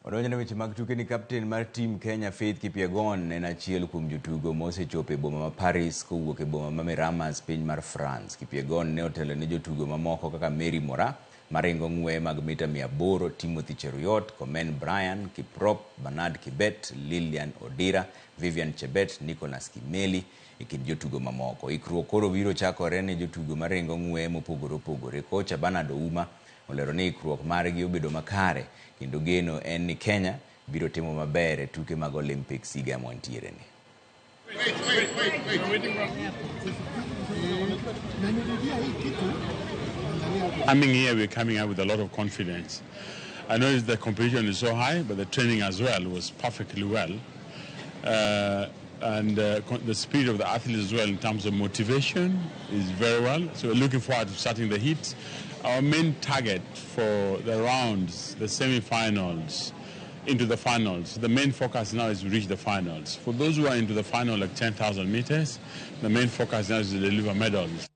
Wadonjo ne weche mag tuke ni kapten mar team Kenya Faith Kipyegon en achiel kuom jotugo mosechopo e boma ma Paris kowuok e boma ma Miramas piny mar France. Kipyegon ne otelo ne jotugo mamoko kaka Mary Moraa maringo ng'weye mag mita 800, Timothy Cheruiyot, Komen Brian, Kiprop, Bernard Kibet, Lilian Odira, Vivian Chebet, Nicholas Kimeli e kind jotugo mamoko. Ikruok koro biro chakore ne jotugo maringo ng'weye mopogore opogore. Kocha Bernard Ouma olero ni ikruok margi obedo makare kendo geno en ni Kenya biro timo maber e tuke mag Olympics higa mwantiere ni. Coming here, we're coming out with a lot of confidence. I know the competition is so high, but the training as well was perfectly well. And the speed of the athletes as well in terms of motivation is very well. So we're looking forward to starting the heat. Our main target for the rounds, the semi-finals, into the finals, the main focus now is to reach the finals. For those who are into the final, like 10,000 meters, the main focus now is to deliver medals.